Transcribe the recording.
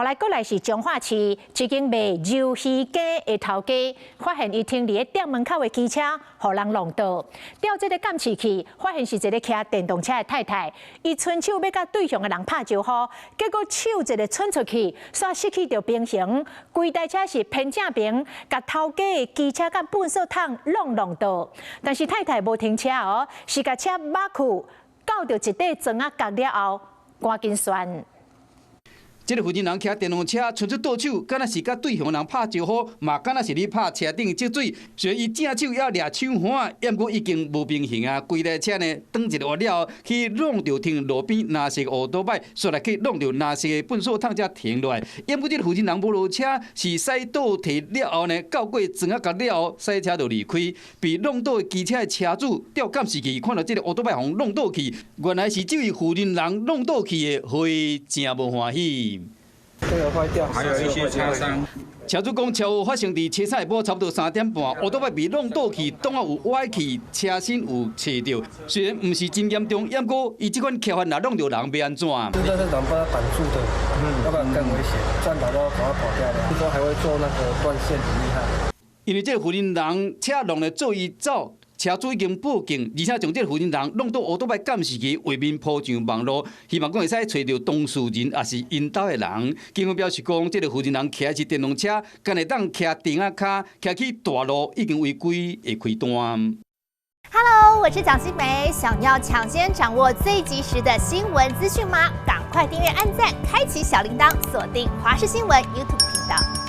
來過來是彰化市一間賣魷魚羹的頭家，發現伊停佇咧店門口的機車，予人弄倒。調這個監視器，發現是一个騎電動車的太太，伊伸手欲佮對向的人拍招呼，結果手一个伸出去，煞失去著平衡，規台車是偏正平，共頭家的機車佮糞埽桶攏弄倒。但是太太無停車哦，是共車抹去，到著一塊磚仔角了後，趕緊旋。這个負責人騎電動車，伸出倒手，敢若是佮對向人拍招呼，嘛敢若是咧拍車頂積水。雖然伊正手猶掠手環，毋過已經無平衡啊！規台車呢，轉一个彎了後，去挵著停路邊藍色烏多擺，煞來去挵著藍色的糞埽桶才停落來。毋過這个負責人摩托車是駛倒退了後呢，到過磚仔角了後，駛車就離開。被挵倒的機車的車主調監視器，看著這个烏多擺予挵倒去，原來是這位負責人挵倒去的，會真無歡喜。這個壞掉，還有一些擦傷。車主講，車禍發生佇初三下晡差不多3點半，烏多擺被挵倒去，擋仔有歪去，車身有斜著。雖然毋是真嚴重，毋過伊這款騎法若挵著人欲按怎？這是擋把它擋住的，要不然更危險。撞到都趕快跑掉了。聽說還會做那個斷線，很厲害。因為這個負責人車挵咧做伊走。車主已經報警，而且將這個負責人挵倒烏多擺監視器畫面鋪上網路，希望講會使揣著當事人，抑是𪜶兜的人。警方表示講，這個負責人騎的是電動車，敢會當騎釘仔跤，騎去大路已經違規會開單。 Hello，我是蔣新梅，想要搶先掌握最及時的新聞資訊嗎？趕快訂閱、按讚、開啟小鈴鐺，鎖定華視新聞 YouTube 頻道。